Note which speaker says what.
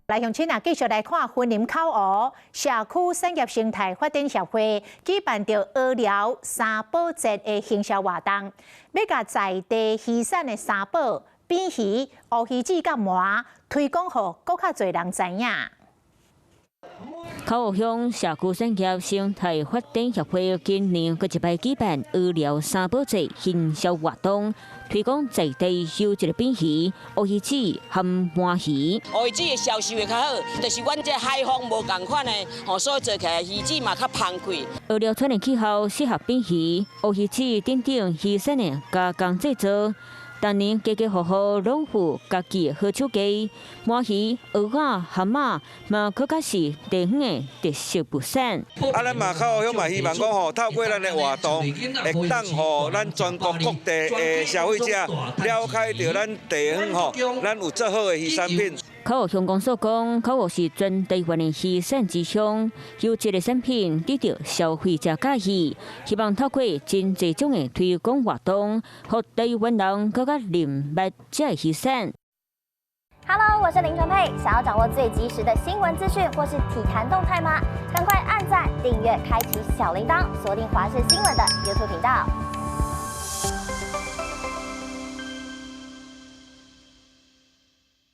Speaker 1: 來鄉親啊，繼續來看雲林口湖社區產業生態發展協會舉辦著蚵寮三寶節的行銷活動，欲共在地漁產的三寶扁魚、烏魚子佮鰻推廣予閣較濟人知影。
Speaker 2: 口湖鄉社區產業生態發展協會今年閣一擺舉辦蚵寮三寶節行銷活動，推廣在地優質的扁魚、烏魚子和鰻魚。
Speaker 3: 烏魚子的銷售會較好，就是阮這海風無仝款的，吼，所以做起來魚子嘛較芳氣。
Speaker 2: 蚵寮村的氣候適合扁魚、烏魚子等等魚產的加工製作。逐年家家戶戶攏有家己的好手藝，鰻魚、蚵仔、蚶仔嘛，閣較是地方的特色物產。
Speaker 4: 啊，咱嘛口湖鄉嘛希望講吼，透過咱的活動，會當予咱全國各地的消費者了解著咱地方吼，咱有這好的漁產品。
Speaker 2: 口湖鄉公所講，口湖是全台灣的漁產之鄉，優質的產品得著消費者佮意，希望透過真濟種的推廣活動，予台灣人閣較認捌這个漁產。
Speaker 5: Hello，我是林純佩，想要掌握最及時的新聞資訊或是體壇動態嗎？趕快按讚、訂閱、開啟小鈴鐺，鎖定華視新聞的 YouTube 頻道。